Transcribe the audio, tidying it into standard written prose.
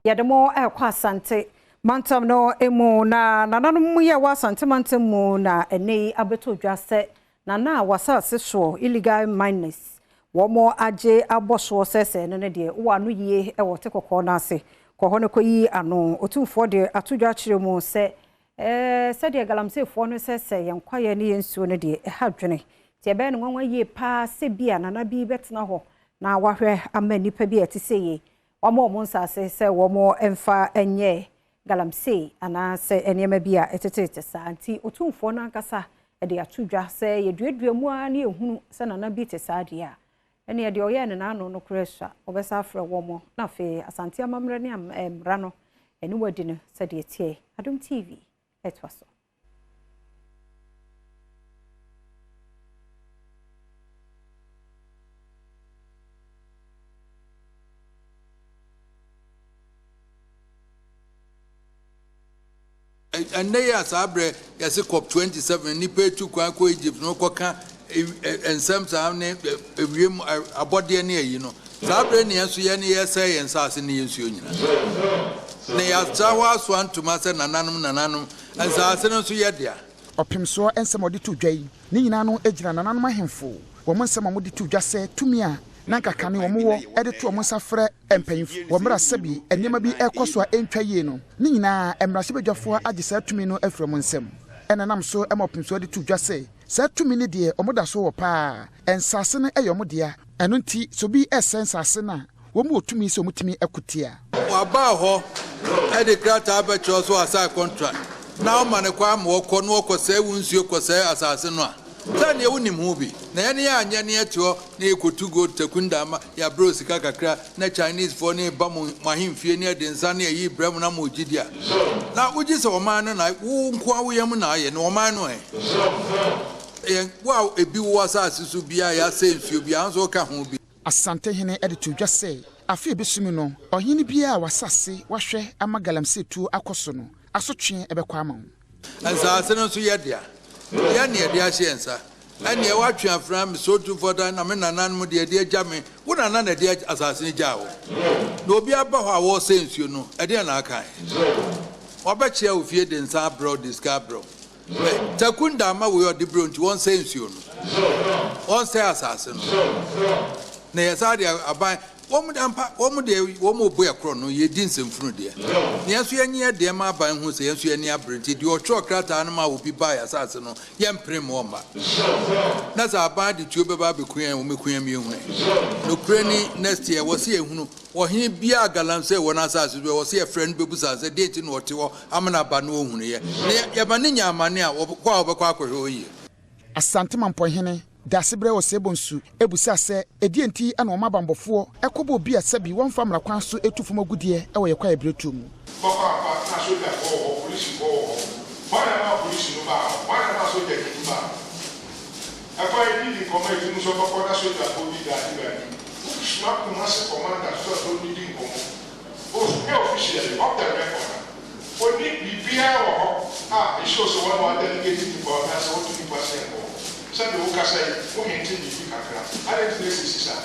Yɛde mo rekɔ Asante mantam no mu na nananom yi a ɛwɔ Asante mantam mu na ɛnnɛ yi abɛtɔ dwa sɛ nana a w'asase soɔ illegal miners wɔn agye abɔ soɔ sɛ sɛ ɛno no deɛ wowɔ ano yie wɔ te kɔkɔɔ no ase kɔ hɔ no kɔyi ano. Otumfoɔ de ato dwa akyerɛ mu sɛ sɛdeɛ galamseyfoɔ no sɛsɛe yɛn kwaeɛ ne yɛn nsuo no deɛ ɛha adwene nti ɛbɛyɛ no nwanwa yie paa sɛ bi a nana bi bɛtena hɔ na wahwɛ ama nnipa bi a ɛte sɛ yei Wɔama wɔn nsase sɛ wɔmfa nyɛ galamsey anaasɛ nneɛma bi a ɛteteete saa. Nti Otumfoɔ no ankasa de ato dwa sɛ yɛduadua mu ara na yɛhunu sɛ nana bi te saa deɛ a, ɛnneɛ deɛ ɔyɛɛ no n'ano no koraa sua. Wɔbɛsan afrɛ wɔn na afei Asante amammerɛ ne mmara no, ɛne wɔadi no sɛdeɛ ɛteɛ. Adom TV ɛtoa so. Ɛnnɛ yi a saa berɛ yɛse cop 27 nnipa etu kwan kɔ Egypt no kɔka nsɛm saa ne ewiem abɔdeɛ ne ayi no saa berɛ ne yɛn nso yɛn yɛsɛe yɛn nsaase ne yɛn nsuo nyinaa na yɛatra hɔ asoa ntoma sɛ nananom nananom Nsaase no nso yɛ dea. Ɔpemsoɔ nsɛm a ɔde too dwa yi, ne nyinaa no gyina nananom ahemfo wɔn nsɛm a wɔde too dwa sɛ tumi a na anka kane wɔn wɔ de to wɔn nsa frɛ mpanyimfo wɔ mmerɛ a sɛbi nneɛma bi rekɔ so a ɛntwa yie no, ne nyinaa mmarahyɛbadwafoɔ agye saa tumi no afiri wɔn nsam. Ɛna ɛnam so ma ɔpemsoɔ de too dwa sɛ saa tumi no deɛ wɔda so wɔ paa, nsaase no yɛ wɔn dea, ɛno nti sɛ obi resɛe nsaase no a, Wɔn wɔ tumi sɛ wɔtumi ko tia. Waba hɔ de krataa bɛkyerɛw so asae contract na woma no kwan ma ɔkɔ na ɔkɔsɛe wo nsuo kɔsɛe asase no a, sɛ neɛ wonim ho bi. Na yɛne yɛanyɛ ne yɛte hɔ na yɛkɔtu gold Takunda ama yɛabrɛ wo sika kakra na Chinese foɔ no reba mo ahemfie ne yɛde nsa ne ayi brɛ mo na mo gye di a, na wogye sɛ ɔman no na wo nkoa wo yam na ayɛ na ɔman no ɛ? Yɛn, wo a ebi wo asase so biara yɛasɛe nsuo biara nso woka ho bi. Asantehene de too dwa sɛ, afe a ebeso mu no, ɔhene biara a w'asase wahwɛ ama galamsey tuo akɔ so no, asotwe bɛkɔ ama wo. Nsaase no nso yɛ dea. Yɛn na yɛde ahyɛ yɛn nsa. Ɛnneɛ woatwe afena me Sotumfoɔ dan na me nananom de ɛde agya me. Wo nana na ɛde asase no gyaa wo. Na obi aba hɔ a wɔresɛe nsuo no, ɛdeɛn na akae? Wabɛkyea wo fie de nsa abrɛ wo de sika abrɛ wo. Takunda ama wei ɔde brɛ nti wɔnsɛe nsuo no, wɔnsɛe asase no. Na yɛ saa deɛ aban wɔn de ampa wɔn deɛ wɔn obu ɛkorɔ no yɛdi nsɛmfunu deɛ. Na yɛn nso yɛnye yɛ deɛ ma aban hu sɛ yɛn nso yɛn ani abere nti deɛ ɔtwerɛ krataa no ma obi baa yɛ asase no yɛmpere ma ɔmma. Na sɛ aban de tuo bɛba abɛku yɛn wɔn bɛku yɛn ma yɛhunu. Nokorɛ ni next year wɔ sɛ yɛhunu Ɔhene biara a galamsey wɔ n'asase so, ɛwɔ sɛ yɛfrɛ no bɛbisa no sɛ deɛn nti na ɔte hɔ amena aba na ɔnhunuiɛ. Na yɛma no nya amane a, kɔ a ɔbɛkɔ akɔhwɛ hɔ yie. Asante Mampɔnhene Daasebrɛ Osei-Bonsu bisaa sɛ ɛdeɛn nti na wɔn abanbɔfoɔ kɔbɔ obi a sɛbi wɔmfa mmara kwan so tu fam agudeɛ wɔ yɛn kwaeɛbiretuo mu. Papaapa na sogyafoɔ wɔ hɔ, polisifoɔ wɔ hɔ. Hwan na ɛmaa polisi no baa hɔ? Hwan na ɛmaa sogyani no baa hɔ? Ɛkɔ a yɛdidi nkɔmmɔ a ɛtumi nso ɔbɛkɔ na sogyafoɔ bi guarde baabi. Wosoma Kumasi commander so sɛ ɔnnidi nkɔmmɔ. Ohwɛ officially, off the record a, ɔnni biribiara wɔ hɔ a ɛshow sɛ wɔn na wɔadelegate nnipa anaasɛ wɔto nnipa sɛ nkɔ hɔ. Sɛdeɛ wokasa yi, wo hinte biribi kakra. Adɛn nti na ɛsisi saa?